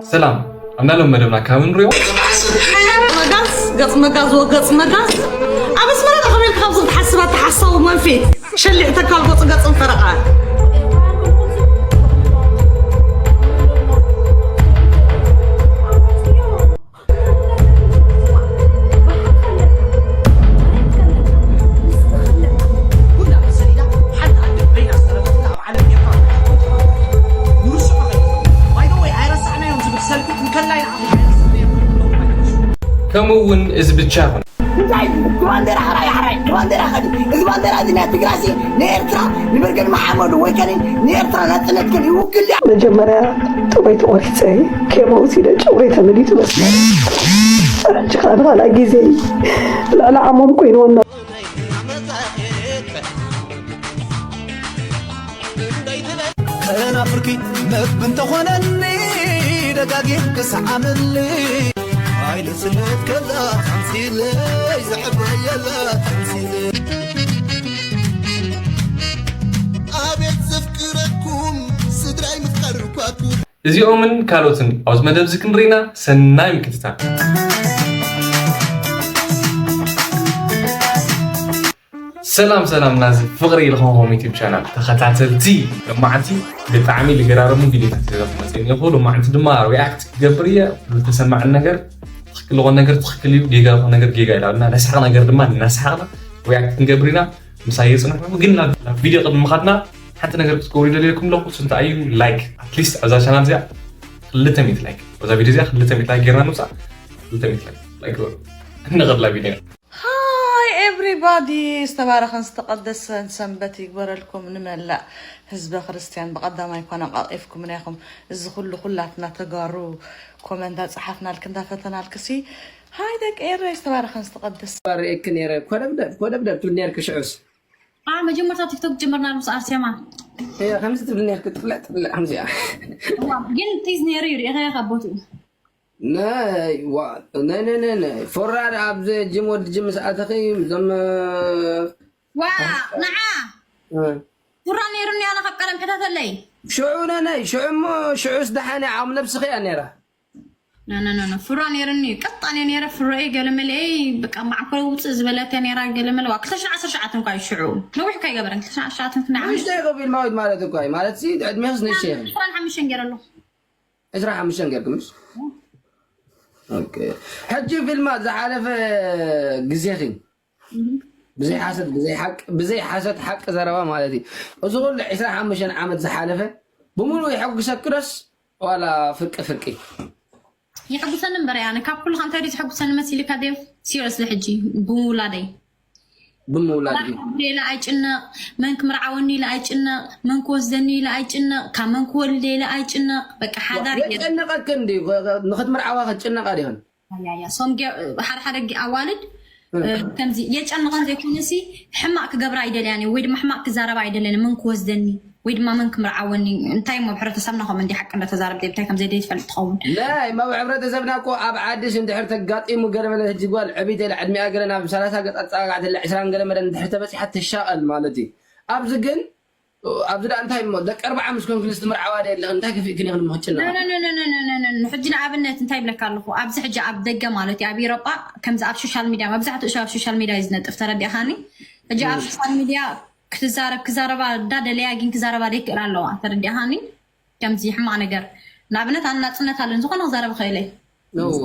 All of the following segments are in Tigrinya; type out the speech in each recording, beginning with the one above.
ሰላም፣ ኣብ ናሎም መደብና ካብ ንሪኦ። መጋዝ፣ ገጽ መጋዝ፣ ወገጽ መጋዝ። ኣብ ኣስመራ ዶ ከመልክ ካብዚ ክትሓስብ ኣተሓሳቡ መንፊት። ሸሊዕ ተካል ገጹ ገጽን ፈረቓ። ከምኡ እውን እዚ ብቻ ይኹን። እንታይ ባንዴራ ሕራይ ሕራይ ባንዴራ ከዲ እዚ ባንዴራ እዚ ናይ ትግራሲ ንኤርትራ ንበርገን መሓመዱ ወይ ከኒ ንኤርትራ ናጽነት ከን ይውክል ድያ? መጀመርያ ጥበይ ተቆሪፀ ኬማ ውሲደ ጨጉረይ ተመሊጡ መስለ ሕጂ ከዓ ንካልኣ ግዜ ልዕሊ ዓሞም ኮይንዎም። ከናፍርኪ መግቢ እንተኾነኒ ደጋጊም ክሰዓመኒ ኣይልስነት ከላ ተምሲለይ ዘሕበየላ ተምሲለ ኣቤት ዘፍቅረኩም ስድራይ ምፍቃር ኳኩ እዚኦምን ካልኦትን ኣብዚ መደብ እዚ ክንርኢና ሰናይ ምክትታል። ሰላም ሰላም ናዚ ፍቕሪ ኢልኹምኹም ዩቲብ ቻናል ተኸታተልቲ፣ ሎማዓንቲ ብጣዕሚ ልገራረሙ ቪዲዮታት ይዘ ክመፅእ እኒኹ። ሎማዓንቲ ድማ ሪያክት ክገብር እየ። ዝተሰማዕን ነገር ትኽክል ዝኾነ ነገር ትኽክል እዩ፣ ጌጋ ዝኾነ ነገር ጌጋ ኢላልና ነስሓቕ ነገር ድማ እናሰሓቕና ሪያክት ክንገብር ኢና። ምሳይ የፅንሑ ግን ናብ ናብ ቪድዮ ቅድሚ ምኻድና ሓንቲ ነገር ክትገብሩ ይደልየኩም ኣለኹ። እሱ እንታይ እዩ? ላይክ ኣትሊስት ኣብዛ ቻናል እዚኣ ክልተ ሚእቲ ላይክ ኣብዛ ቪድዮ እዚኣ ክልተ ሚእቲ ላይክ ጌርና ንውፃእ። ክልተ ሚእቲ ላይክ ላይክ ግበሩ። እንቐጥላ ቪድዮ። ሃይ ኤቭሪባዲ ዝተባረኸን ዝተቐደሰን ሰንበት ይግበረልኩም ንመላእ ህዝበ ክርስትያን ብቐዳማይ ኮነ ቃቒፍኩምና ኢኹም እዚ ኩሉ ኩላትና ተጋሩ ኮመንት ዳፀሓፍናልክ እንዳፈተናልክሲ ሃይ ደቂ ኤረይ ዝተባረኸን ዝተቐደሰ ሪኤኪ ነይረ ኮደብደብ ኮደብደብ ትብል ነይርኪ ሽዑስ አ መጀመርታ ቲክቶክ ጀመርና ምስ ኣርሴማ ከምዚ ትብል ነይርኪ ጥፍለ ጥፍለ ከምዚኣ ግን ቲዝ ነይሩ እዩ ሪኢኸ ካብ ቦትኡ ናይ ዋ ናይ ናይ ናይ ናይ ፎራድ ኣብዚ ጅም ወዲ ጅም ምስ ኣተኺ ዞም ዋ ንዓ ፉራ ነይሩኒ ኣነ ካብ ቀደም ሕተተለይ ሽዑ ናይ ናይ ሽዑ እሞ ሽዑስ ደሓን እያ ዓም ነብስኺ እያ ነይራ ኖኖኖኖ ፍራ ነይርኒ ቀጣን እየ ነይረ ፍረኤ ገለመለኤ በቃ ማዕኮ ውፅእ ዝበለት እያ ነይራ ገለመለ ዋ ክልተ ሽሕን ዓሰርተ ትሽዓተን እኳ እዩ ሽዑ ነዊሕ እኳ ይገበረን ክልተ ሽሕን ዓሰርተ ትሽዓተን ክንደይ ዓመት ንእሽተይ ኢኹ ፊልማዊት ማለት እኳ እዩ ማለት ሲ ዕድሜኽስ ንእሽተይ ኢኺ ዕስራን ሓሙሽተን ገይረለኹ ዕስራን ሓሙሽተን ገርክምስ ኦኬ ሕጂ ፊልማ ዝሓለፈ ግዜኺ ብዘይ ሓሰት ብዘይ ሓቂ ብዘይ ሓሰት ሓቂ ዘረባ ማለት እዩ እዚ ኩሉ ዕስራን ሓሙሽተን ዓመት ዝሓለፈ ብምሉእ የሐጉሰኪ ዶስ ዋላ ፍርቂ ፍርቂ የሐጉሰኒ እምበር ኣነ ካብ ኩሉ እንታይ ድዩ ዘሐጉሰኒ መሲልካ ድዩ ሲሪየስሊ ሕጂ ብምውላደይ ብምውላድ ኢለ ኣይጭነቕ መን ክምርዓወኒ ኢለ ኣይጭነቕ መን ክወስደኒ ኢለ ኣይጭነቕ ካብ መን ክወልደ ኢለ ኣይጭነቕ በቃ ሓዳር እየ የጨነቀኪ እንዲ ንክትምርዓዋ ክትጭነቃ ዲሆን ያያ ሶም ሓደ ሓደ ጊ- ኣዋልድ እ፣ ከምዚ የጨንቐን ዘይኮነሲ ሕማቅ ክገብራ ኣይደልያን እየ ወይ ድማ ሕማቅ ክዛረባ ኣይደልያን እየ። መን ክወስደኒ ወይ ድማ መን ክምርዓወኒ እንታይ እሞ ሕብረተሰብና ከም እንዲ ሓቂ እንዳተዛረብ እንታይ ከም ዘይደይ ትፈልጥ ትኸውን ናይ ማብ ሕብረተሰብና እኮ ኣብ ዓድሽ እንድሕር ተጋጢሙ ገለ መለ ህጂ ጓል ዕብይቲ ኢላ ዕድሚኣ ገለ ናብ ሰላሳ ገጻ ጸጋጋዕቲ ኢላ ዕስራን ገለ መለ እንድሕር ተበጺሓ ትሻቐል ማለት እዩ ኣብዚ ግን ኣብዚ ደኣ እንታይ እሞ ደቂ ኣርባዓ ምስ ኮንክንስ ትምርዓዋ ደ ኣለኽ እንታይ ከፊእክን ኢኽን እሞ ህጭና ሕጂ ንኣብነት እንታይ ይብለካ ኣለኹ ኣብዚ ሕጂ ኣብ ደገ ማለት እዩ ኣብ ኢሮጳ ከምዚ ኣብ ሶሻል ሚድያ መብዛሕትኡ ሰብ ኣብ ሶሻል ሚድያ እዩ ዝነጥፍ ተረዲእኻኒ ሕጂ ኣብ ሶሻል ሚድያ ክትዛረብ ክዛረባ እንዳደለያ ግን ክዛረባ ደይክእል ኣለዋ ተረዲእኻኒ ከምዚ ሕማቕ ነገር ንኣብነት ኣነ ናፅነት ኣለን ዝኾነ ክዛረብ ኽእል እየ እዎ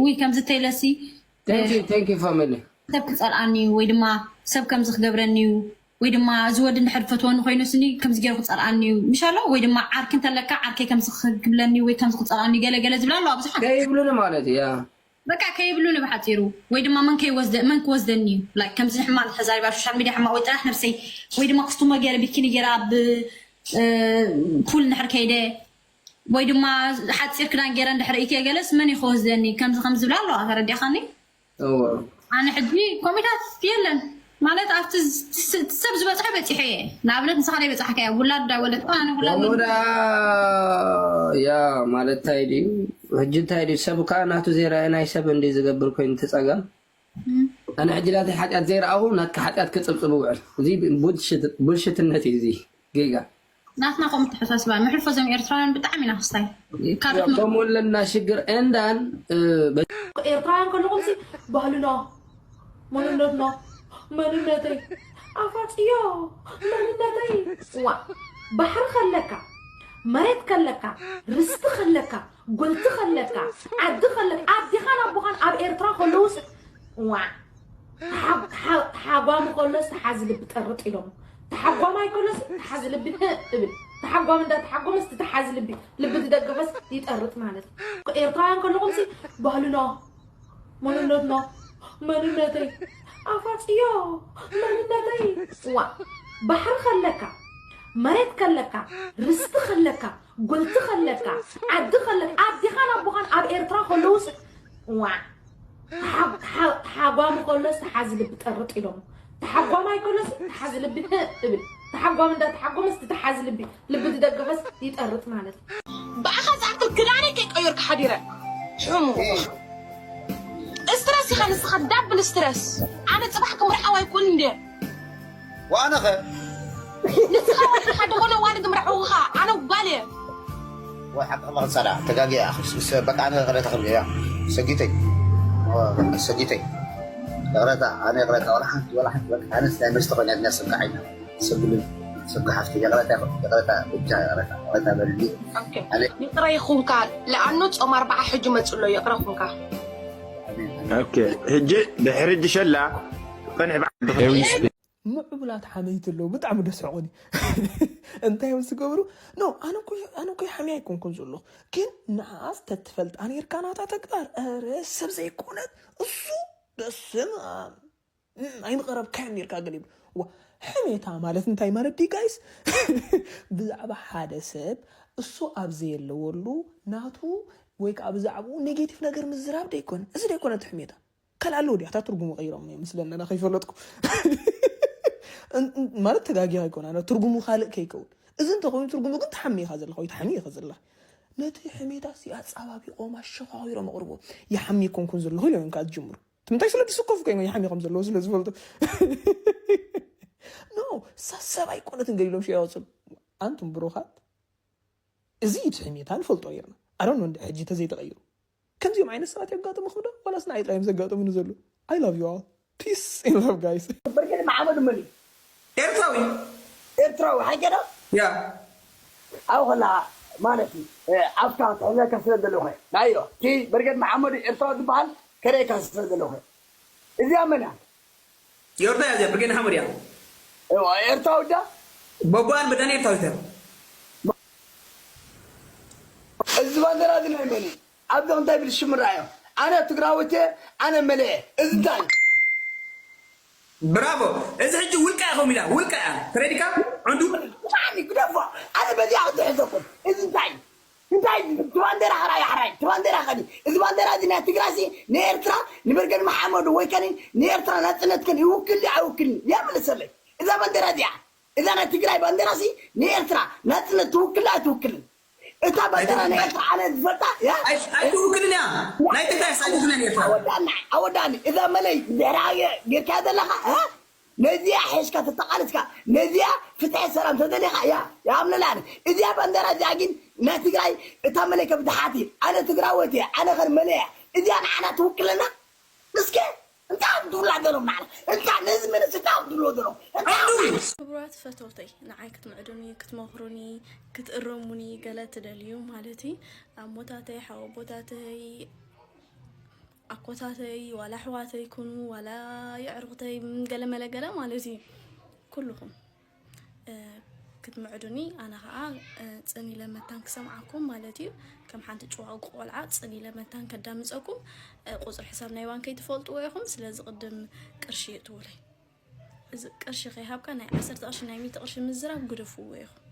ውይ ከምዚ ተይለሲ thank you thank you family ሰብ ክፀልኣኒ እዩ ወይ ድማ ሰብ ከምዚ ክገብረኒ እዩ ወይ ድማ እዚ ወዲ እንድሕር ፈትወኒ ኮይኑ ስኒ ከምዚ ገይሩ ክፀልኣኒ እዩ ምሽ ኣሎ ወይ ድማ ዓርኪ እንተለካ ዓርከይ ከምዚ ክብለኒ ወይ ከምዚ ክፀልኣኒ ገለ ገለ ዝብላ ኣለዋ ብዙሓት ከይብሉኒ ማለት እዩ ያ በቃ ከይብሉኒ ብሓፂሩ ወይ ድማ መን ከይወስደ መን ክወስደኒ እዩ ላይክ ከምዚ ሕማቅ ተዛሪባ ኣብ ሶሻል ሚድያ ሕማቅ ወይ ጥራሕ ነብሰይ ወይ ድማ ክስቱሞ ገይረ ቢኪኒ ገይረ ኣብ እ፣ ፑል እንድሕር ከይደ ወይ ድማ ሓፂር ክዳን ገይረ እንድሕር ኢትየ ገለስ መን እዩ ክወስደኒ ከምዚ ከምዚ ዝብላ ኣለዋ ተረዲእኻኒ እዎ ኣነ ሕጂ ኮሚታት የለን ማለት ኣብቲ ዝ- ስ- ሰብ ዝበፅሐ በፂሐ እየ ንኣብነት ንስኻ ደይ በፃሕካ እያ ውላድ ዳወለድካ ኣነ ውላድ ሞዳ ያ ማለት እንታይ ድዩ ሕጂ እንታይ ድዩ ሰብ ከዓ ናቱ ዘይረኣየ ናይ ሰብ እንዲ ዝገብር ኮይኑ ትፀገም ኣነ ሕጂ ናተይ ሓጢኣት ዘይረኣኹ ናትካ ሓጢኣት ክፅብፅብ ውዕል እዚ ቡልሽትነት እዩ እዚ ጌጋ ናትና ከምኡ ተሓሳስባ ንሕልፎ። እዞም ኤርትራውያን ብጣዕሚ ኢና ክስታይ ካብ ያው በሞለና ሽግር እንዳን ኤርትራውያን ከለኹም ሲ ባህልና መንነትና መንነተይ ኣፋፅዮ መንነተይ ዋ ባሕሪ ከለካ መሬት ከለካ ርስቲ ከለካ ጎልቲ ከለካ ዓዲ ከለካ ኣዲኻን ኣቦኻን ኣብ ኤርትራ ከለውስ ዋ ተሓጓሚ ከሎስ ተሓዚ ልቢ ጠርጥ ኢሎም ተሓጓማይ ከሎስ ተሓዚ ልቢ እብል ተሓጓሚ እንዳተሓጎመስ ተሓዚ ልቢ ልቢ ዝደገፈስ ይጠርጥ ማለት እዩ። ኤርትራውያን ከለኹም ሲ ባህልና መንነትና መንነተይ ኣፋፅዮ መንነተይ ዋ ባሕሪ ከለካ መሬት ከለካ ርስቲ ከለካ ጎልቲ ከለካ ዓዲ ከለካ ኣዲኻን ኣቦኻን ኣብ ኤርትራ ከለውስ ዋ ተሓጓሚ ከሎስ ተሓዚ ልቢ ጠርጥ ኢሎም ተሓጓማይ ከሎስ ተሓዚ ልቢ እብል ተሓጓሚ እንዳተሓጎመስ ተሓዚ ልቢ ልቢ ዝደገፈስ ይጠርጥ ማለት እዩ። ብኣኻ ዝኣክል ክዳነይ ከይቀየርኩ ሓዲረ ሕሙ ስትረስ ኢኻ ንስኻ ዳብል ስትረስ ኣነ ፅባሕ ክምርዓው ኣይክእልን እንደ ወኣነኸ ንስኻ ወዲ ኢኻ ደኾነ ዋልድ ምርዓውኻ ኣነ ጓል እየ ወይ ሓቂ ክመኽን ሰላ ተጋጊያ ምስ በቃ ኣነ ይቕረታ ክብል እያ ሰጊተይ ሰጊተይ ይቕረታ ኣነ ይቕረታ ወላ ሓንቲ ወላ ሓንቲ በቃ ኣነስ ናይ መስተ ኮይና እድና ስብካ ዓይና ሰብልን ሰብካ ሓፍቲ ይቕረታ ይቕረታ ብቻ ይቕረታ ይቕረታ በልኒ ኣነ ይቕረ ይኹንካ ለኣኑ ጾም ኣርባዓ ሕጂ መጽሎ ይቕረ ኹንካ ሕጂ ድሕሪ ሕጂ ሸላ ጸንሕ በዓል ምዕቡላት ሓመይቲ ኣለዉ ብጣዕሚ ደስ ዕቑኒ እንታይ እዮም ዝገብሩ ኖ ኣነ እኮ ይሓምያ ኣይኮንኩን ዘለኹ ግን ንዓኣስ ተትፈልጣ ነርካ ናታ ተግባር ረ ሰብ ዘይኮነት እሱ በስም ኣይምቐረብካዮም ነርካ ገለ ይብሉ ሕሜታ ማለት እንታይ ማለት ድዩ ጋይስ ብዛዕባ ሓደ ሰብ እሱ ኣብ ዘየለወሉ ናቱ ወይ ከዓ ብዛዕባኡ ኔጌቲቭ ነገር ምዝራብ ደይኮነ እዚ ደይኮነ እቲ ሕሜታ ካልኣለዉ ድያ እታ ትርጉሙ ቀይሮም እዮም ምስለና ከይፈለጥኩ ማለት ተጋጊ ኣይኮና ትርጉሙ ካልእ ከይከውን እዚ እንተኮይኑ ትርጉሙ ግን ትሓሚ ኢኻ ዘለኻ ወይ ትሓሚ ኢኻ ዘለኻ ነቲ ሕሜታ ሲ ኣጻባቢቆም ኣሸኻኺሮም ኣቕርቦ ይሓሚ ኮንኩን ዘለኹ ኢሎም እዮም ከዓ ዝጅምሩ ትምንታይ ስለ ዝስከፉ ኮይኖ ይሓሚ ከም ዘለዉ ስለ ዝፈልጡ ኖ ሳሰብ ኣይኮነትን ገሊሎም ሽያወፅሉ ኣንቱም ብሩኻት እዚ እዩ እቲ ሕሜታ ንፈልጦ ጌርና ኣሮን ወንዲ ሕጂ ተዘይተቐይሩ ከምዚኦም ዓይነት ሰባት የጋጥሙኹም ዶ ዋላስ ንዓይ ጥራዮም ዘጋጥሙኒ ዘሎ I love you all peace and love guys ብርጌድ መሓመድ መን እዩ ኤርትራዊ ኤርትራዊ ሓቂ ዶ ያ ኣብኡ ከለኻ ማለት እዩ ኣብካ ክሕዘካ ስለ ዘለኹ ናዮ እቲ ብርጌድ መሓመድ ኤርትራዊ ዝበሃል ከርእየካ ስለ ዘለኹ እዚኣ መን እያ የወርዳ ያዘ ብርጌድ ሓመድ እያ ኤርትራዊ ዳ በቦኣን በዳን ኤርትራዊት እያ እዚ ባንዴራ እዚ ናይ መን እዩ ኣብዚ እንታይ ብል ሽም ራእዮ ኣነ ትግራዊት እየ ኣነ መለየ እዚ እንታይ ብራቮ እዚ ሕጂ ውልቃ ኢኹም ኢላ ውልቃ እያ ተረዲካ ዕንዱ ብጣዕሚ ግደፎ ኣነ በዚኣ ክትሕዘኩም እዚ እንታይ እንታይ እቲ ባንዴራ ሕራይ ሕራይ እቲ ባንዴራ ከኒ እዚ ባንዴራ እዚ ናይ ትግራሲ ንኤርትራ ንበርገድ መሓመዱ ወይ ከኒ ንኤርትራ ናፅነት ከን ይውክል ኣይውክልን የምልሰለይ እዛ ባንዴራ እዚኣ እዛ ናይ ትግራይ ባንዴራ ሲ ንኤርትራ ናፅነት ትውክል ኣይትውክልን እታ ባንዴራ ናይ ኤርትራ ኣነ ዝፈልጣ ያ ኣይትውክልን እያ ናይ ትግራይ ሳይትነ ኤርትራ ኣወዳኒ ኣወዳኒ እዛ መለይ ድሕሪ ጌርካ ዘለኻ ነዚኣ ሒዝካ ተተቃልስካ ነዚኣ ፍትሒ ሰላም ተደሊኻ እያ ይኣምነላ እዚኣ ባንዴራ እዚኣ ግን ናይ ትግራይ እታ መለይ ከብድሓት ኣነ ትግራወት እየ ኣነ ኸር መለያ እዚኣ ንዓና ትውክለና እስከ እንታይ ኣብ ድውላ ዘለዉ ንዓና እንታይ ነዚ መንእስ እንታይ ኣብ ድውሎ ዘለዉ እንታይ ኣብ ክቡራት ፈተውተይ ንዓይ ክትምዕዱኒ ክትመኽሩኒ ክትእረሙኒ ገለ ትደልዩ ማለት እዩ ኣሞታተይ ሓወቦታተይ ኣኮታተይ ዋላ ኣሕዋተይ ኩኑ ዋላ የዕሩኽተይ ገለ መለ ገለ ማለት እዩ ኩልኹም ክትምዕዱኒ ኣነ ከዓ ፅን ኢለ መታን ክሰምዓኩም ማለት እዩ ከም ሓንቲ ጭዋቕ ቆልዓ ፅን ኢለ መታን ከዳምፀኩም ቁፅሪ ሕሳብ ናይ ባንከይ ትፈልጥዎ ኢኹም ስለዚ ቅድም ቅርሺ የእትውለይ እዚ ቅርሺ ከይሃብካ ናይ ዓሰርተ ቅርሺ ናይ ሚእቲ ቅርሺ ምዝራብ ግደፍዎ ኢኹም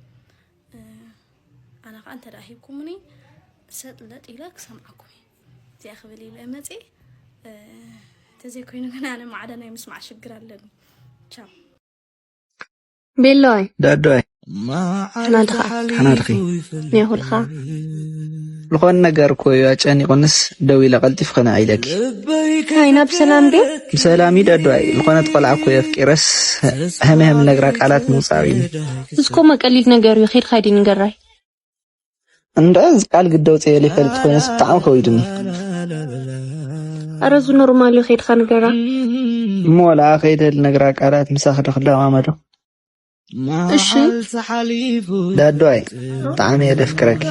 ኣነ ከዓ እንተ ሂብኩምኒ ሰጥ ለጥ ኢለ ክሰምዓኩም እየ እዚኣ ክብል ኢለ መፅእ ተዘይኮይኑ ግን ኣነ ማዕዳ ናይ ምስማዕ ሽግር ኣለኒ ቻው ቤሎይ ዳዶይ ናድኻ ሓናድኺ ሜኹልኻ ዝኾነ ነገር እኮ እዩ ኣጨኒቑንስ ደው ኢለ ቀልጢፍ ክነዓ ኢለኪ። እንታይ ናብ ሰላም ድዩ? ብሰላም እዩ ዳዱ ኣይ። ዝኾነት ቆልዓ እኮ የፍቂረስ ህምህም ነግራ ቃላት ምውፃእ እዩ። እስኮ መቀሊል ነገር እዩ ኬድካ ዲ ንገራይ። እንዳ እዚ ቃል ግደው ፀየል ይፈልጥ ኮይነስ ብጣዕሚ ከዊድኒ። ኣረ እዚ ኖርማል እዩ ኬድካ ንገራ። እሞ ወላ ከይደ ልነግራ ቃላት ምሳኺ ዶ ክለማመዶ። እሺ ዳዱ ኣይ ብጣዕሚ እየ ደፍቅረኪ።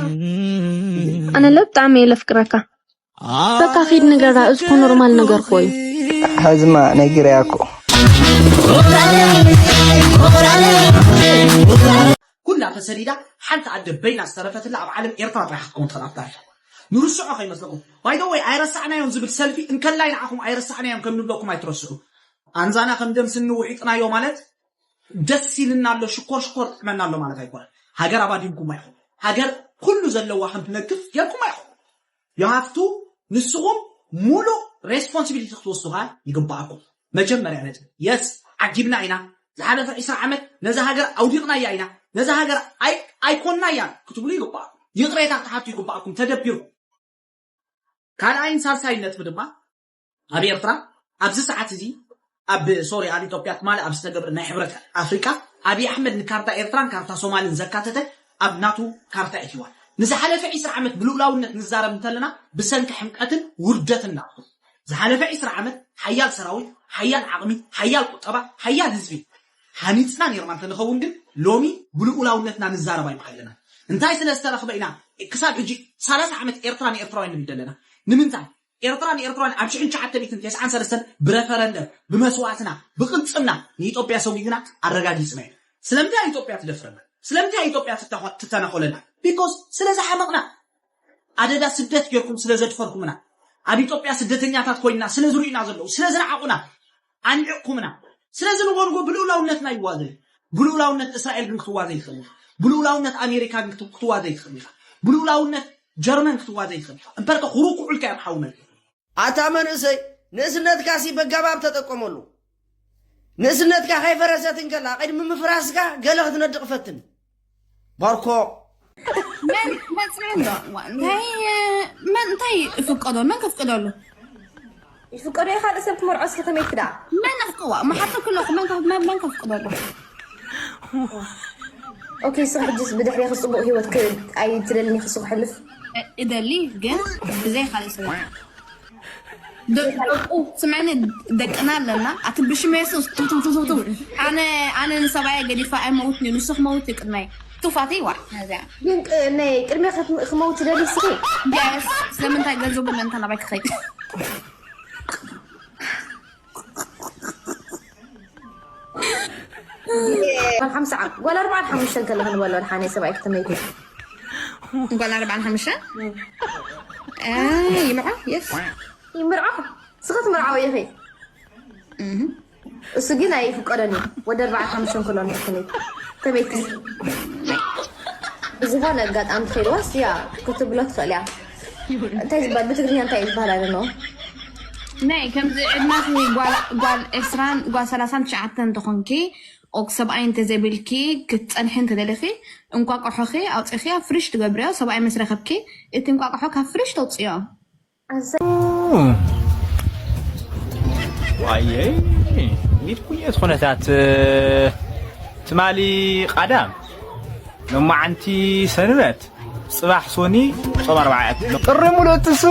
ኣነ ለ ብጣዕሚ እየ ለፍቅረካ። በቃ ኪድ ንገራ እዝኮ ኖርማል ነገር ኮዩ። ሐዝማ ነጊረያ እኮ። ኩላ ተሰዲዳ ሓንቲ ኣደ በይና ዝተረፈትላ ኣብ ዓለም ኤርትራ ጥራሕ ክትከውን ትኽእል ኣብታ ንርስዖ ከይመስለኩም ባይደወይ ኣይረሳዕናዮን ዝብል ሰልፊ እንከላይ ንዓኹም ኣይረሳዕናዮም ከም ንብለኩም ኣይትረስዑ ኣንዛና ከም ደም ስኒ ውዒጥናዮ ማለት ደስ ኢልና ኣሎ ሽኮር ሽኮር ጥዕመና ኣሎ ማለት ኣይኮነን ሃገር ኣባዲምኩም ኣይኹም ሃገር ኩሉ ዘለዋ ከም ትነግፍ ገርኩም ኣይኹም you have to ንስኹም ሙሉእ responsibility ክትወስዱ ከዓ ይግባኣኩም መጀመርያ ነጥቢ yes ዓጊብና ኢና ዝሓለፈ ዒስራ ዓመት ነዛ ሃገር ኣውዲቕናያ ኢና ነዛ ሃገር ኣይኮንናያን ክትብሉ ይግባኣኩም ይቕሬታ ክትሓቱ ይግባኣኩም ተደቢርኩም ካልኣይን ሳልሳይን ነጥቢ ድማ ኣብ ኤርትራ ኣብዚ ሰዓት እዚ ኣብ sorry ኣብ ኢትዮጵያ ትማሊ ኣብ ዝተገብረ ናይ ሕብረት ኣፍሪቃ ኣብይ ኣሕመድ ንካርታ ኤርትራን ካርታ ሶማልን ዘካተተ ኣብ ናቱ ካርታ የእትይዋ ንዝሓለፈ ዒስራ ዓመት ብልኡላውነት ንዛረብ እንተለና ብሰንኪ ሕምቀትን ውርደትን ኢና ዝሓለፈ ዒስራ ዓመት ሓያል ሰራዊት ሓያል ዓቕሚ ሓያል ቁጠባ ሓያል ህዝቢ ሃኒፅና ኔርና እንተንኸውን ግን ሎሚ ብልኡላውነትና ንዛረብ ኣይምኸለና እንታይ ስለ ዝተረኽበ ኢና ክሳብ ሕጂ ሰላሳ ዓመት ኤርትራ ንኤርትራውያን ንብል ዘለና ንምንታይ ኤርትራ ንኤርትራውያን ኣብ ሽሕን ትሽዓተ ሚእትን ተስዓን ሰለስተን ብረፈረንደም ብመስዋእትና ብቅልፅምና ንኢትዮጵያ ሰጒግና ኣረጋጊፅና ኢና ስለምንታይ ኢትዮጵያ ትደፍረና ስለምንታይ ኢትዮጵያ ትተናኾለና because ስለ ዝሓመቕና ኣደዳ ስደት ጌርኩም ስለ ዘድፈርኩምና ኣብ ኢትዮጵያ ስደተኛታት ኮይንና ስለ ዝርእዩና ዘለዉ ስለ ዝነዓቑና ኣንዒቕኩምና ስለዚ ንጎንጎ ብልኡላውነትና ይዋዘዩ ብልኡላውነት እስራኤል ግን ክትዋዘ ይኽእል ኢኻ ብልኡላውነት ኣሜሪካ ግን ክትዋዘ ይኽእል ኢኻ ብልኡላውነት ጀርመን ክትዋዘ ይኽእል ኢኻ እምበርከ ኩሩ ኩዑልካ እዮም ሓውመል ኣታ መንእሰይ ንእስነትካሲ በጋባብ ተጠቀመሉ ንእስነትካ ከይፈረሰት እንከላ ቅድሚ ምፍራስካ ገለ ክትነድቕ ፈትን ባርኮ መን መፅናን ዶ እንታይ መን እንታይ ይፍቀዶ መን ከፍቅደሉ ይፍቀዶ ይካል ሰብ ክመርዖ እስኪ ከመይ ክዳ መን ኣፍቅዋ መሓተኩ ኣለኩ መን ከፍ- መን- መን ከፍቅደሉ ኦኬ ስኺ ሕጅስ ብድሕሬኺ ፅቡቕ ሂወት ክ- ኣይትደልኒ ክሱ ክሕልፍ እደሊ ግን ብዘይ ካልእ ሰብ ደቁ ስምዕኒ ደቅና ኣለና ኣቲ ብሽም የሱስ ቱቱቱቱቱ ኣነ ኣነ ንሰብኣየ ገዲፋ ኣይመውትን እዩ ንሱ ክመውት እዩ ቅድመይ ቱፋተይ ዋ ነዚኣ ግን ቅ- ናይ ቅድሚያ ክት- ክመውት ትደሊ ስኺ ቢያስ ስለምንታይ ገንዘቡ ለንታ ናባይ ክኸይድ ጓል ሓምሳ ዓም ጓል ኣርባዓን ሓሙሽተን ከለኹ ንበሎ ድሓነ ሰብኣይ ክተመይቱ ጓል ኣርባዓን ሓሙሽተን ይምዖ የስ ይምርዖ ስኸ ትምርዓዊ ኢኺ እሱ ግን ኣይፍቀደን እዩ ወደ ኣርባዓን ሓሙሽተን ከሎ ንክትመይቱ ተመይቱ ብዝኾነ ኣጋጣሚ ትኸይድዋስ እያ ክትብሎ ትኽእል እያ እንታይ ዝበሃል ብትግርኛ እንታይ እዩ ዝበሃል ኣለ ነው ናይ ከምዚ ዕድማኺ ጓል ጓል ዕስራን ጓል ሰላሳን ትሽዓተን እንተኾንኪ ኦክ ሰብኣይ እንተዘይብልኪ ክትፀንሒ እንተደሊኺ እንቋቋሖኺ ኣውፂኺ ኣብ ፍሪሽ ትገብርዮ ሰብኣይ ምስ ረኸብኪ እቲ እንቋቋሖ ካብ ፍሪሽ ተውፅዮ ዋየ ሚትኩየ ዝኾነታት ትማሊ ቃዳም ሎማዓንቲ ሰንበት ፅባሕ ሶኒ ጾም ኣርባዓ ያት ጥሪ ሙሉእ ትስ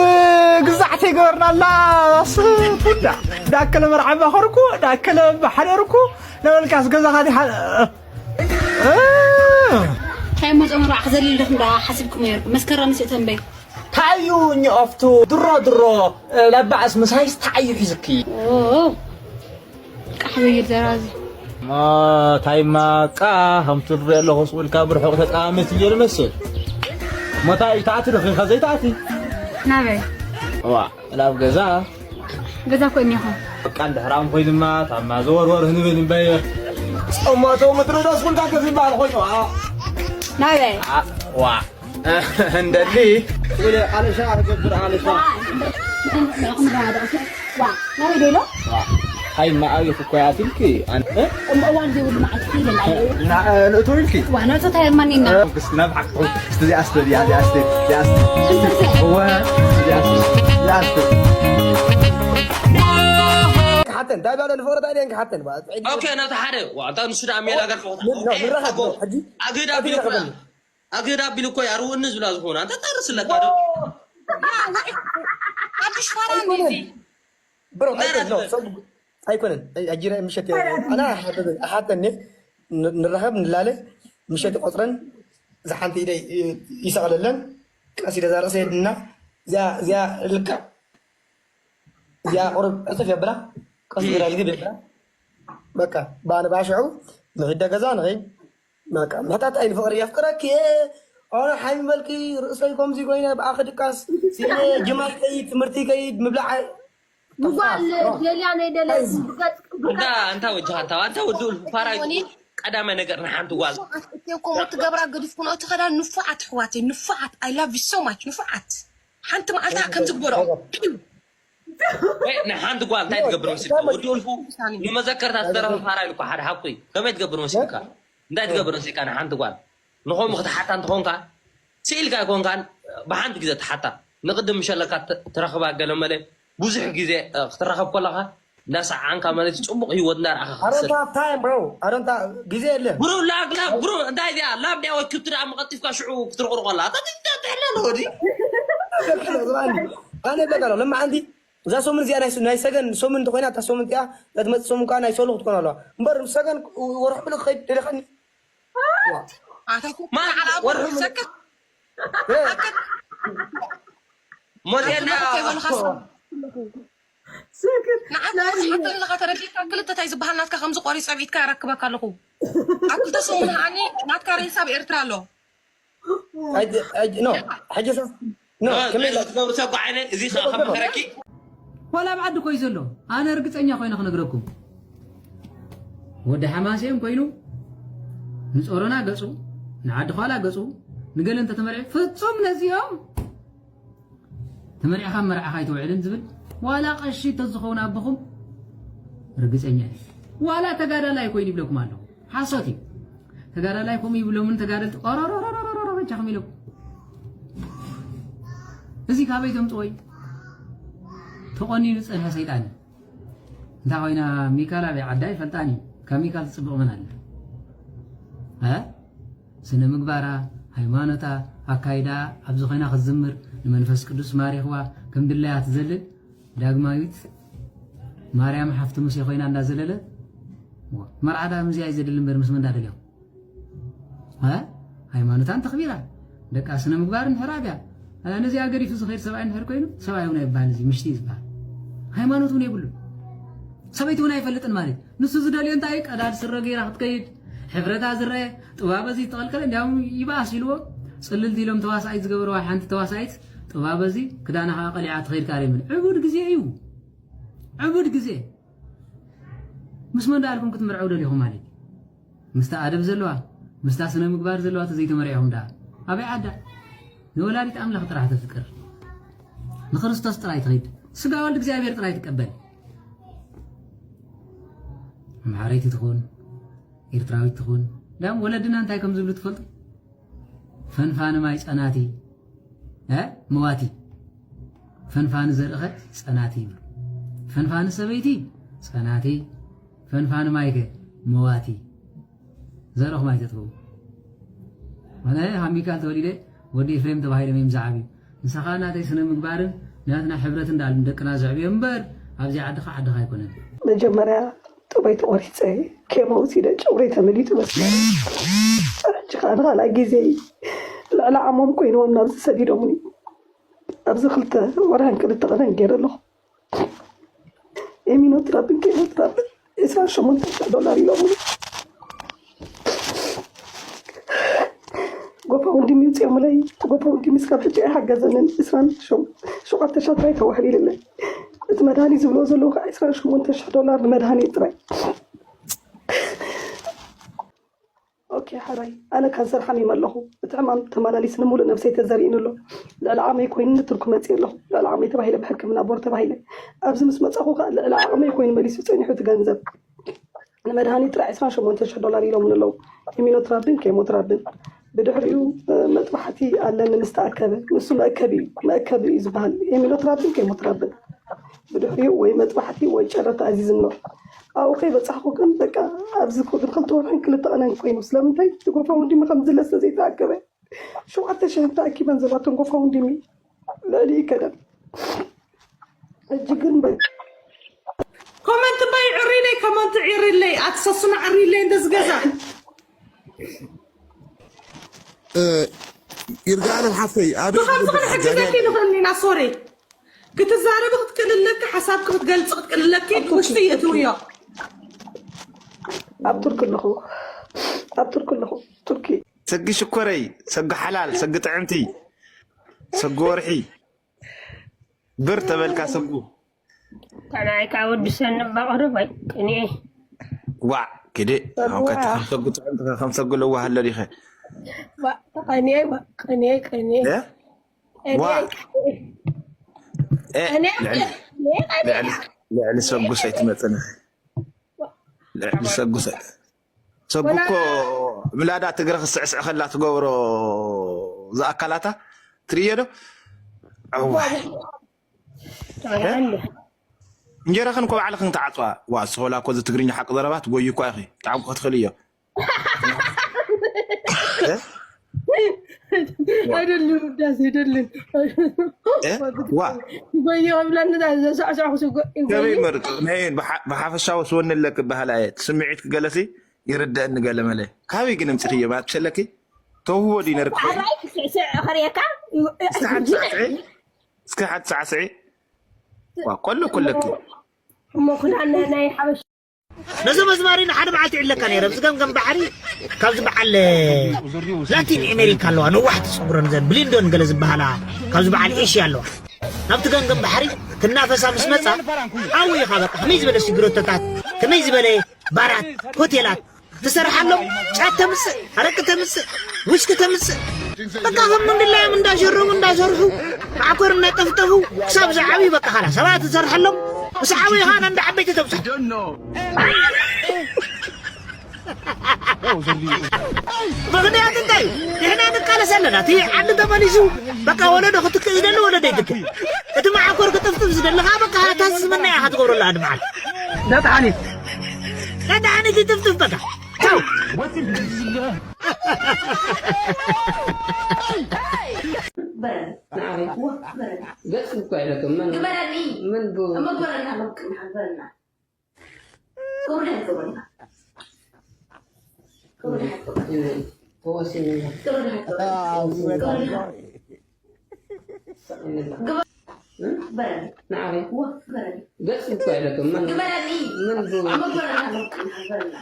ግዛዕተይ ገበርናላ ስቱዳ ዳከለ መርዓባ ኸርኩ ዳከለ ባሕደርኩ ነበልካስ ገዛኻ ዲሓ እንታይ ሞ ጾም ኣርባዓ ክዘልል ዶ ክንዳ ሓሲብኩም ነይርኩም መስከረም ስእተንበይ ታዩ እኛ ኦፍቱ ድሮ ድሮ ለባዕስ ምሳይስ ታዩ ሒዝኪ ቃሕ በይር ዘራዚ ታይማ ቃ ከምቲ ድሮ ኣለኹ ስኡልካ ብርሑቕ ተቃምት እየ ልመስል ሞታይ ታኣቲ ዶ ኺንካ ዘይታኣቲ ናበይ ዋ ናብ ገዛ ገዛ ኮ እኒኹ በቃ እንድሕር ኣንኾይ ድማ ታማ ዘወርወር ህንብል እምበየ ጸማቶ ምድሪ ደስኩልካ ከዚ ይበሃል ኮይኑ ናበይ ዋ እንደሊ ወደ ሓለሻ ገብር ሓለሻ ናበይ ደሎ ሃይ ማኣዊ ክኮ ያትልኪ ኣነ እሞ እዋን ዘይብሉ መዓልቲ ይብል ኣለዉ ንእቶ ኢልኪ ዋና ጾታ የማኒና ክስ ናብ ዓቅቱ ክስ እዚኣ ስቶ እዚኣ እዚኣ ስቶ እዚኣ ስቶ እዋ እዚኣ ስቶ እዚኣ ስቶ ክሓተን እንታይ ባለ ንፍቕሪ እንታይ ደን ክሓተን ኦኬ ነቲ ሓደ ዋንታ ንሱ ደኣ ሜላ ገርፎ ንራኸብ ሕጂ ኣግዳ ቢልኩ ኣግዳ ቢል እኮ ያርውኒ ዝብላ ዝኾነ ኣንተ ታርስለካ ዶ ሓድሽ ፋራ እንዲዚ ብሮ ኣይኮን ኖ ሰብ ኣይኮነን ኣጂረ ምሸት ኣና ሓተኒ ንራኸብ ንላለ ምሸት ቆፅረን ዝሓንቲ ኢደ ይሰቕለለን ቀስ ኢለ ዛርእሰ የድና እዚኣ እዚኣ ልክዕ እዚኣ ቁሩብ ዕፅፍ የብላ ቀስ ኢላ ልግብ የብላ በቃ ባነ ባሽዑ ንኺደ ገዛ ንኺ በቃ ምሕታት ኣይንፍቕሪ የፍቅረኪ እየ ኣነ ሓይሚ በልኪ ርእሰይ ከምዚ ኮይነ ብኣኺ ድቃስ ስኢነ ጅማይ ከይድ ትምህርቲ ከይድ ምብላዕ ንጓል ደልያ ናይ ደለያ ብገጽ እንዳ እንታ ወጃሃታ ኣንታ ወዱ ፋራይ ቀዳማይ ነገር ንሓንቲ ጓል እኮ ትገብራ ገዲፍኩን እቲ ከዳን ንፉዓት ኣሕዋተይ ንፉዓት I love you so much ንፉዓት ሓንቲ መዓልታ ከም ዝግበሮ ወይ ንሓንቲ ጓል እንታይ ትገብር መሲልካ ወዲ ኡልፉ ንመዘከርታ ዝተረፈ ፋራ ኢልኳ ሓደ ሓቁ እዩ ከመይ ትገብር መሲልካ እንታይ ትገብር መሲልካ ንሓንቲ ጓል ንኸምኡ ክትሓታ እንተኾንካ ስኢልካ ኣይኮንካን ብሓንቲ ግዜ ትሓታ ንቕድም ምሸለካ ትረኽባ ገለ መለ ብዙሕ ግዜ ክትራኸብ ከለኻ እንዳሰዓንካ ማለት እዩ ጽቡቕ ህይወት እንዳረኣኻ I don't ክትሰድ have time bro I don't have ግዜ የለን ብሩ ላግ ላግ ብሩ እንታይ እዚኣ ላብ ዲያ ወይ ክብቲ ደኣ መቐጢፍካ ሽዑ ክትርቕርቆላ ተትሕለሎ ወዲ ኣነ ይብለካ ኣለኹ ለማዓንቲ እዛ ሰሙን እዚኣ ናይ ናይ ሰገን ሰሙን እንተኮይና እታ ሰሙን እቲኣ እዛ ትመፅእ ሰሙን ከዓ ናይ ሶሎ ክትኮን ኣለዋ እምበር ሰገን ወርሒ ብሎ ክኸይድ ደሊኻኒ ኣታ ኩ ዓላ ሰክት ሞዴና ከይበልኻ ንዓት ኣለኻ ተረዲእካ ክልተ ታይ ዝበሃል ናትካ ከምዚ ቆሪፅ ፀብዒትካ ያረክበካ ኣለኹ ኣብ ክልተ ሰሙን ከዓኒ ናትካ ሬሳ ኣብ ኤርትራ ኣሎ ኖ ሕጂ ኖ ከመይ ኢላ ክትገብሩ ሰብ ዓይነ እዚ ከዓ ከመኸረኪ ዋላ ኣብ ዓዲ ኮዩ ዘሎ ኣነ ርግፀኛ ኮይነ ክነግረኩም ወዲ ሓማሴን ኮይኑ ንፆሮና ገፁ ንዓዲ ኋላ ገፁ ንገለ እንተተመርዒ ፍፁም ነዚኦም ተመሪዕኻ መርዓኻ ኣይትውዕልን ዝብል ዋላ ቀሺ ተዝኸውን ኣቦኹም ርግፀኛ እዩ ዋላ ተጋዳላይ ኮይኑ ይብለኩም ኣለኹ ሓሶት እዩ ተጋዳላይ ከምኡ ይብሎምን ተጋደልቲ ኦሮሮሮሮሮሮ በጃኹም ኢሎም እዚ ካበይ ተምፅዎ እዩ ተቆኒኑ ዝፀንሐ ሰይጣን እዩ እንታ ኮይና ሚካል ኣበይ ዓዳ ይፈልጣን እዩ ካብ ሚካል ትፅብቕ መን ኣለ እ ስነ ምግባራ ሃይማኖታ ኣካይዳ ኣብዚ ኮይና ክትዝምር ንመንፈስ ቅዱስ ማሪኽዋ ከም ድላያ ትዘልል ዳግማዊት ማርያም ሓፍቲ ሙሴ ኮይና እንዳዘለለት መርዓዳ ምዚኣ እዩ ዘድሊ እምበር ምስ መንዳ ደልዮም ሃይማኖታን ተኽቢራ ደቃ ስነ ምግባር እንድሕር ኣብያ ነዚኣ ገዲፉ ዝኸይድ ሰብኣይ እንድሕር ኮይኑ ሰብኣይ እውን ኣይበሃል እዚ ምሽቲ እዩ ዝበሃል ሃይማኖት እውን የብሉን ሰበይቲ እውን ኣይፈልጥን ማለት ንሱ ዝደልዮ እንታይ ቀዳድ ስረ ገይራ ክትከይድ ሕብረታ ዝረአ ጥባበ እዚ ተቐልቀለ እንዲያውም ይበኣስ ኢልዎ ፅልልቲ ኢሎም ተዋሳኢት ዝገበረዋ ሓንቲ ተዋሳኢት ጥባበ እዚ ክዳና ከዓ ቀሊዓ ትኸይድ ቃል የምን ዕቡድ ግዜ እዩ ዕቡድ ግዜ ምስ መን ዳኣልኩም ክትምርዐው ደሊኹም ማለት እዩ ምስታ ኣደብ ዘለዋ ምስታ ስነ ምግባር ዘለዋ ተዘይተመሪዕኹም ደኣ ኣበይ ዓዳ ንወላዲት ኣምላኽ ጥራሕ ተፍቅር ንክርስቶስ ጥራይ ትኸይድ ስጋ ወልድ እግዚኣብሔር ጥራይ ትቀበል ኣምሓረይቲ ትኹን ኤርትራዊት ትኹን ዳም ወለድና እንታይ ከም ዝብሉ ትፈልጡ ፈንፋኒ ማይ ጸናቲ መዋቲ ፈንፋኒ ዘርእኸ ጸናቲ ይብሉ ፈንፋኒ ሰበይቲ ጸናቲ ፈንፋኒ ማይከ መዋቲ ዘርእኹም ኣይተጥፍኡ ኣነ ካብ ሚካል ተወሊደ ወዲ ኤፍሬም ተባሂሎም እዮም ዝዓብዩ ንስኻ ናተይ ስነ ምግባርን ናትና ሕብረት እንዳልም ደቅና ዘዕብዮ እምበር ኣብዚ ዓድኻ ዓድኻ ኣይኮነን መጀመርያ ጥበይ ተቆሪፀ ኬሞ ውሲደ ጨጉረይ ተመሊጡ መስመር ሕጂ ከዓ ንካልኣይ ግዜ ልዕሊ ዓሞም ኮይንዎም ናብዚ ሰዲዶምኒ ኣብዚ ክልተ ወርሕን ክልተ ቀነን ገይረ ኣለኹ ኤሚኖ ትራብን ኬሞ ትራብን ዕስራን ሸሞንተን ሽሕ ዶላር ኢሎምኒ ጎፋውንድሚ ውፅኦምለይ እቲ ጎፋውንድሚ እስካብ ሕጂ ኣይሓገዘንን ዕስራን ሸውዓተ ሽሕ ጥራይ ተዋህሊልለይ እቲ መድሃኒ ዝብሎ ዘለዉ ከዓ ዕስራን ሸሞንተ ሽሕ ዶላር ንመድሃኒ ጥራይ ኦኬ ሓራይ፣ ኣነ ካንሰር ሓሚመ ኣለኹ። እቲ ሕማም ተመላሊስ ንምሉእ ነብሰይ ተዘሪእኒ ኣሎ። ልዕሊ ዓቕመይ ኮይኑ ንቱርኪ መፅእ ኣለኹ። ልዕሊ ዓቕመይ ተባሂለ ብሕክምና ቦርድ ተባሂለ ኣብዚ ምስ መፃኹ ከዓ ልዕሊ ዓቕመይ ኮይኑ መሊሱ ፀኒሑ እቲ ገንዘብ። ንመድሃኒት ጥራሕ ዕስራን ሸሞንተ ሽሕ ዶላር ኢሎምን ኣለዉ። ሄሚኖትራብን ኬሞትራብን። ብድሕሪኡ መጥባሕቲ ኣለኒ ምስ ተኣከበ። ንሱ መእከቢ እዩ፣ መእከቢ እዩ ዝበሃል። ሄሚኖትራብን ኬሞትራብን። ብድሕሪኡ ወይ መጥባሕቲ ወይ ጨረታ ኣዚዝምኖ። ኣብኡ ከይበፃሕኩ ግን በቃ ኣብዚ ክልተ ወርሕን ክልተ ቀነን ኮይኑ። ስለምንታይ? እቲ ጎፋ ወንድሚ ከም ዝለሰ ዘይተኣከበ። ሸውዓተ ሽሕ ተኣኪበን ዘባተን ጎፋ ወንድሚ ልዕሊ ይከደን። ሕጂ ግን በ- ኮመንት እምበይ ዕሪለይ፣ ኮመንት ዕሪለይ ኣትሰሱና ዕሪለይ እንደዚ ገዛ ይርጋለም ሓፍተይ ኣቤት ብኸምዚ ክንሕግዘኪ ንኽእል ኢና። ሶሪ ክትዛረቢ ክትክእልለኪ፣ ሓሳብኪ ክትገልፂ ክትክእልለኪ ውሽጢ ይእትውዮ። ኣብ ቱርክ ኣለኹ፣ ኣብ ቱርክ ኣለኹ። ቱርኪ ሰጊ ሽኮረይ፣ ሰጊ ሓላል፣ ሰጊ ጥዕምቲ፣ ሰጊ ወርሒ፣ ብር ተበልካ ሰጉ። ተናይካ ወዲ ሰን በቕሪ ወይ ቅኔ ዋዕ ክደ ከም ሰጉ ጥዕምቲ ከም ሰጉ ለዋህ ኣሎ ዲኸ? ቅኔ ቅኔ ቅኔ ልዕሊ ሰጉስ ኣይትመፅን። ልዕሊ ሰጉስ ሰብ እኮ ምላዳ ትግረ ክስዕስዕ ከላ ትገብሮ ዝኣካላታ ትርእዮ ዶ? እንጀራኽን እኮ ባዕልኽን ተዓፅዋ። ዋ እስኸ ወላ እኮ እዚ ትግርኛ ሓቂ ዘረባ ትጎዩ እኳ ኢኺ። ጣዕምኩ ክትኽእል እዮ። ኣይደልን ውዳሴ ኣይደልን። ዋ ጎዮ ብለኒ ዘሳዕሳዕኩ ከመይ መርጥ ናይ ብሓፈሻዊ ስወኒ ኣለክ በሃላ እየ ስምዒት ክገለሲ ይርደእኒ ገለ መለ ካበይ ግን እምፅኽዮ ማለት ትሸለኪ ተውህቦ ድዩ ነርክ ስዕስዕ ኸርእየካ እስከ ሓንቲ ሳዕስዒ እስከ ሓንቲ ሳዕስዒ ዋ ቆሎ ኩለኪ እሞ ክዳን ናይ ሓበሻ ነዞም ኣዝማሪ ንሓደ መዓልቲ ይዕለካ ነይረ ኣብዚ ገምገም ባሕሪ ካብዚ በዓል ላቲን ኣሜሪካ ኣለዋ ነዋሕቲ ፀጉረን ዘን ብሊንዶን ገለ ዝበሃላ ካብዚ በዓል ኤሽያ ኣለዋ ናብቲ ገምገም ባሕሪ ክናፈሳ ምስ መፃ ሓዊ ኢኻ በቃ ከመይ ዝበለ ሲግረቶታት ከመይ ዝበለ ባራት ሆቴላት ትሰርሓሎም ጫት ተምፅእ ኣረቂ ተምፅእ ውስኪ ተምፅእ በቃ ከም ምንድላዮም እንዳሸረቡ እንዳሰርሑ ማዕኮር እናጠፍጠፉ ክሳብ ዝዓብዩ በቃ ካላ ሰባት ትሰርሐሎም ምስ ዓብዩ ከዓ ነንዳ ዓበይቲ ተብፅሕ ምኽንያት እንታይ ንሕና ንቃለስ ኣለና እቲ ዓዲ ተመሊሱ በቃ ወለዶ ክትክእ ዝደሊ ወለዶ ይትክእ እቲ ማዕኮር ክጥፍጥፍ ዝደሊ ከዓ በቃ ሃታስ ዝምና ኢኻ ትገብረሉ ኣድመዓል ዳታ ሓኒት ዳታ ሓኒት ይጥፍጥፍ በቃ ቻው ገጽ እኮ ኣይለኩም ምን ግበረኒ ምን ብ እሞ ግበረና ሎም ቅድሚ ግበረና ክብሪ ግበረና ክብሪ ግበረና ተወሲንና ክብሪ ግበረና ግበረኒ ንዓይ ግበረኒ ገጽ እኮ ኣይለኩም ምን ግበረኒ ምን ብ እሞ ግበረና ሎም ቅድሚ ግበረና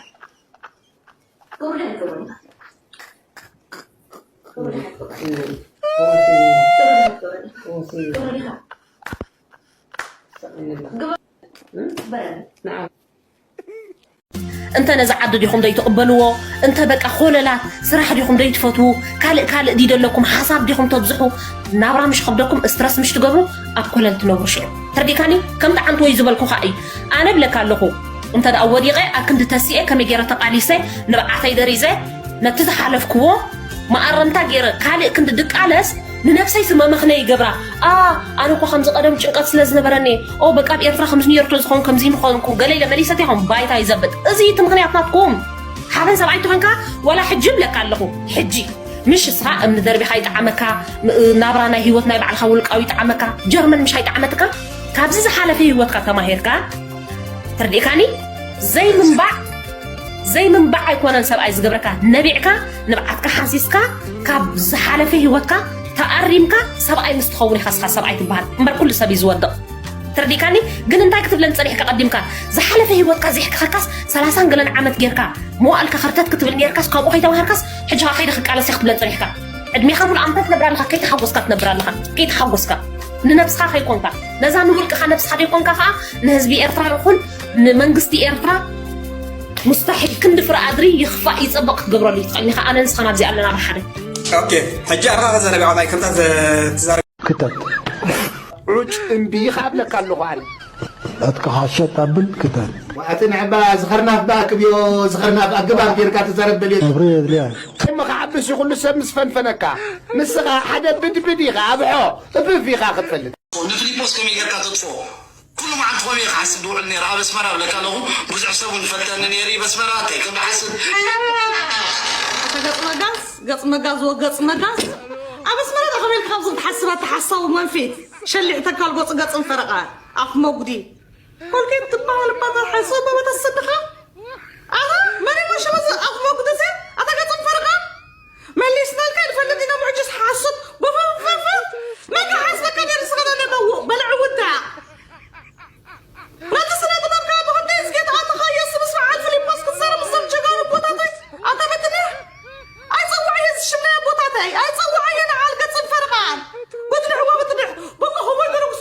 ክብሪ ግበረና እንተ ነዚ ዓዲ ዲኹም ደይትቕበልዎ እንተ በቃ ኮለላት ስራሕ ዲኹም ደይትፈትዉ ካልእ ካልእ ድዩ ደለኩም ሓሳብ ዲኹም ተብዝሑ ናብራ ምሽ ከብደኩም ስትረስ ምሽ ትገብሩ ኣብ ኮለል ትነብሩ ሽዑ ተርዲካኒ ከምቲ ዓንትወይ ዝበልኩኻ እዩ ኣነ ብለካ ኣለኹ እንተ ደኣ ወዲቐ ኣብ ክንዲ ተሲኤ ከመይ ገይረ ተቓሊሰ ንብዓተይ ደሪዘ ነቲ ዝሓለፍክዎ መኣረምታ ገይረ ካልእ ክንዲ ድቃለስ ንነብሰይ ስመ መኽነይ ይገብራ ኣ ኣነ እኮ ከምዚ ቀደም ጭንቀት ስለ ዝነበረኒ ኦ በቃ ኣብ ኤርትራ ከምዚ ነርቶ ዝኸውን ከምዚ ምኾንኩ ገለ ኢለ መሊሰት ኢኹም ባይታ ይዘብጥ እዚ እቲ ምኽንያት ናትኩም ሓበን ሰብኣይ ትኾንካ ወላ ሕጂ ብለካ ኣለኹ ሕጂ ምሽ እስኻ እምኒ ደርቢኻ ይጠዓመካ ናብራ ናይ ህይወት ናይ ባዕልኻ ውልቃዊ ይጠዓመካ ጀርመን ምሽ ኣይጠዓመትካ ካብዚ ዝሓለፈ ህይወትካ ተማሂርካ ተርዲእካኒ ዘይምንባዕ ዘይምንባዕ ኣይኮነን ሰብኣይ ዝገብረካ ነቢዕካ ንብዓትካ ሓንሲስካ ካብ ዝሓለፈ ህይወትካ ተኣሪምካ ሰብኣይ ምስ ትኸውን ኢኻ ስኻ ሰብኣይ ትበሃል እምበር ኩሉ ሰብ እዩ ዝወድቕ ተርዲእካኒ ግን እንታይ ክትብለኒ ፀኒሕካ ቀዲምካ ዝሓለፈ ህይወትካ ዚሕክኸካስ ሰላሳን ገለን ዓመት ጌርካ መዋእልካ ከርተት ክትብል ኔርካስ ካብኡ ከይተማሃርካስ ሕጂ ኸ ከይደ ክቃለስ ክትብለን ፀኒሕካ ዕድሜኻ ሙሉ ኣንታ ትነብር ኣለኻ ከይተሓጎስካ ትነብር ኣለኻ ከይተሓጎስካ ንነብስኻ ከይኮንካ ነዛ ንውልቅኻ ነብስኻ ዘይኮንካ ከዓ ንህዝቢ ኤርትራ ይኹን ንመንግስቲ ኤርትራ ሙስታሒል ክንዲ ፍረ ኣድሪ ይኽፋእ ይጸብቕ ክትገብረሉ እዩ ትኽእል ኢኻ። ኣነ ንስኻ ናብዚ ኣለና ብሓደ። ኦኬ፣ ሕጂ ኣኻ ከዘረቢ ናይ ከምታ ትዛረብ ክተት ዑጭ እምቢ ይኻብለካ ኣለኹ ኣነ። ኣትካ ሓሸት ኣብል ክተት ኣቲ ንዕባ ዝኸርናፍ ብኣክብዮ ዝኸርናፍ ኣገባብ ጌርካ ትዛረብ ደልዮ ኣብሪ የድልያ እሞ ክዓብስ ይኹሉ ሰብ ምስ ፈንፈነካ ንስኻ ሓደ ብድብድ ኢኻ ኣብሖ እፍፍ ኢኻ ክትፈልጥ ንፊሊጶስ ከመይ ጌርካ ተጥፎ? ኩሉ መዓልቲ ኮመይ ክሓስብ ድውዕል ነይረ ኣብ ኣስመራ ብለካ ኣለኹ። ብዙሕ ሰብ እውን ፈተኒ ነይሩ በስመራ እንታይ ከም ዝሓስብ ኣታ ገጽ መጋዝ ገጽ መጋዝ ወገጽ መጋዝ ኣብ ኣስመራ ዳ ከመይ ኢልካ ካብዞም ትሓስብ ኣታ ሓሳዊ መንፊት ሸሊዕ ተካል ጎጽ ገጽን ፈረቓ ኣፍ መጉዲ ኮልጌት ትበሃል እባ ተሓስብ በበተስድኻ ኣታ መን ይመሽመዝ ኣፍ መጉዲ እዚ ኣታ ገጽን ፈረቓ መሊስናልካ ንፈልጥ ኢና ምዕጅስ ሓሱብ በፈፈፈ መን ሓስበካ ነርስ ኸዳ ነመው በልዕውታ ነቲ ስነ ጥበብካ ብኽንደይ ዝጌታኣትኻዮ ስምስ በዓል ፊሊጶስ ክትዛረብ ምስቶም ጀጋኑ ኣቦታተይ ኣታ በትንሕ ኣይጸውዓዮ ዝሽምናይ ኣቦታተይ ኣይጸውዓዮ ንዓል ገጽን ፈርቓን በትንሕ ወበትንሕ በቃ ኸሞይ ገረኩስ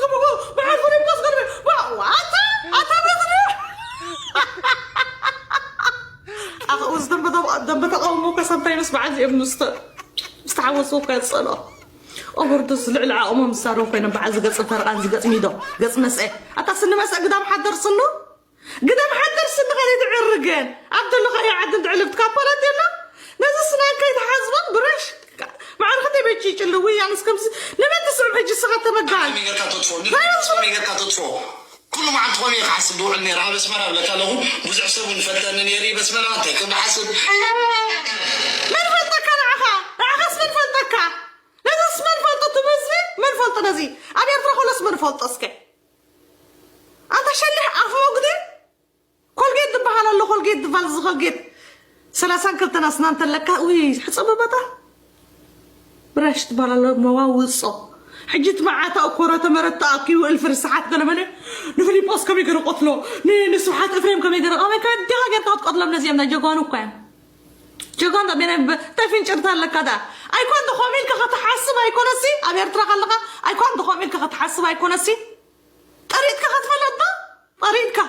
በዓል ፊሊጶስ ገርበ ኣታ ኣታ በትንሕ ኣኸ እዚ ደንበ ተቃውሞ ከሰምታይ ምስ በዓል እዚኦም ምስተሓወሱ ከጸሎ ኦቨርዶስ ልዕሊ ዓቕሞም ዝሳረቡ ኮይኖም በዓል ዝገጽ ፈርቓን ዝገጽ ሚዶ ገጽ መስአ ኣታ ስኒ መስአ ግዳም ሓደር ስኑ ግዳም ሓደር ስኒ ከደይ ትዕርገን ኣብ ዘለኻዮ ዓዲ እንድዕልብትካ ፓላት የሎ ነዚ ስናን ከይትሓዝቦም ብረሽ ማዕርኽተይ በጂ ይጭልዊ ያንስ ከምዚ ንመን ትስዕብ ሕጂ ስኻ ተመጋል ጌርካ ተጥፎ ኩሉ መዓልቲ ኮመይ ክሓስብ ድውዕል ነይረ ኣብ ኣስመራ ብለካ ኣለኹ ብዙሕ ሰብ እውን ፈተኒ ነይሩ በስመራ እንታይ ከም ዝሓስብ መን ፈልጠካ ንዓኻ ንዓኻስ መን ፈልጠካ ነዚስ መን ፈልጦ ትምህዝቢ መን ፈልጦ ነዚ ኣብ ኤርትራ ከሎስ መን ፈልጦ እስከ ኣንታ ሸሊሕ ኣፍ መጉዲ ኮልጌት ዝበሃል ኣሎ ኮልጌት ዝበሃል እዚ ኮልጌት ሰላሳን ክልተን ኣስናን ተለካ ውይ ሕፀበበታ ብራሽ ትበሃል ኣሎ መዋውፆ ሕጂ እቲ መዓት ኣእኮረ ተመረት ተኣኪቡ እልፊ ርስሓት ገለመለ ንፊሊጶስ ከመይ ገይሩ ቆትሎ ንስብሓት እፍሬም ከመይ ገይሩ ኣበይ ከዲኻ ጌርካ ክትቆትሎም ነዚኦም ናይ ጀጓኑ እኳ እዮም ጀጓን ዳ ቤነ እንታይ ፍንጭርታ ኣለካ ዳ ኣይኮን ዶ ከምኡ ኢልካ ክትሓስብ ኣይኮነሲ ኣብ ኤርትራ ከለኻ ኣይኮን ዶ ከምኡ ኢልካ ክትሓስብ ኣይኮነሲ ጠሪጥካ ክትፈለጥ ዶ ጠሪጥካ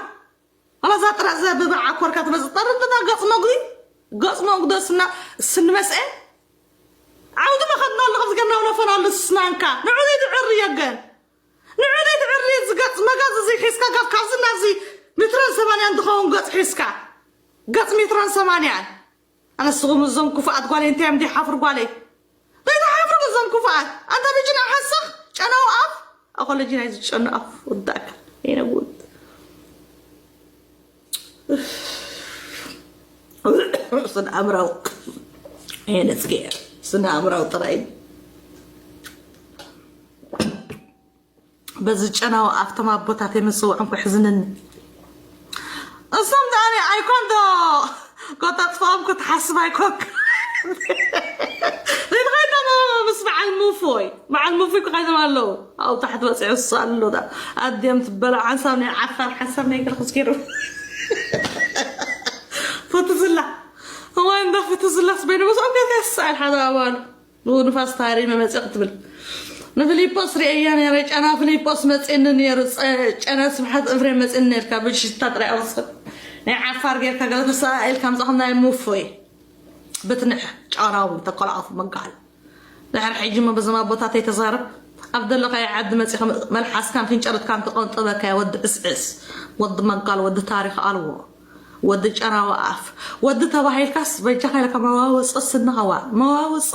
ኣላ እዛ ጥረ እዛ ብብርዓ ኮርካ ትመጽእ ጠርጥና ገጽ መጉዲ ገጽ መጉዲ ስና ስንመስኤ ዓውዲ መኸድና ኣሎ ከምዚ ገና ውለፈና ኣሎ ስናንካ ንዑ ዘይትዕሪ የገን ንዑ ዘይትዕሪ ዝገጽ መጋዝ እዚ ሒዝካ ጋብ ካብዚ ናብዚ ሜትሮን ሰማንያን ዝኸውን ገጽ ሒዝካ ገጽ ሜትሮን ሰማንያን ኣነስኹም እዞም ክፉኣት ጓለይ እንታይ እዮም ዘይሓፍር ጓለይ ዘይትሓፍሩ እዞም ክፉኣት ኣንታ ብጅና ሓሰኽ ጨናው ኣፍ ኣኾለጂ ናይ ዝጨኑ ኣፍ ወዳእካ ይነጉድ ስነ ኣምራው የነጽገ ስነ ኣምራው ጥራይ በዚ ጨናዊ ኣብቶም ኣቦታት የምፅውዖም ከሕዝንኒ እሶም ደኣኒ ኣይኮን ዶ ጎጠጥፎም ክትሓስብ ኣይኮንክ ዘይትኸይዶም ምስ በዓል ሙፎይ በዓል ሙፎይ ክኸይዶም ኣለዉ ኣብኡ ታሕቲ በፂሑ እሱ ኣሎ ኣድዮም ትበላ ሓንሳብ ናይ ዓፋር ሓንሳብ ናይ ገለ ክስኪሩ ፈትዝላ እዋይ እንዳ ፈትዝላስ በይኑ ምስኦም ገዛ ይስዓል ሓደ ኣባሉ ንፋስ ታሪ መመፅእ ክትብል ንፊሊጶስ ርእያ ነረ ጨና ፊሊጶስ መፅእኒ ነሩ ጨና ስብሓት እፍሬም መፅእኒ ነርካ ብሽታ ጥራይ ኣወስድ ናይ ዓፋር ጌርካ ገለ ተሰኣኢልካ ምፃኹም ናይ ሙፎይ ብትንሕ ጨራዊ ተኮላኣፉ መጋል ድሕሪ ሕጂ ሞ በዞም ኣቦታተይ ተዛረብ ኣብ ዘለኻዮ ዓዲ መፂኻ መልሓስካን ፍንጨርትካን ተቆንጥበካ ወዲ ዕስዕስ ወዲ መጋል ወዲ ታሪኽ ኣልዎ ወዲ ጨራዊ ኣፍ ወዲ ተባሂልካስ በጃኻ ኢልካ መዋውፆ ስንኻዋ መዋውፆ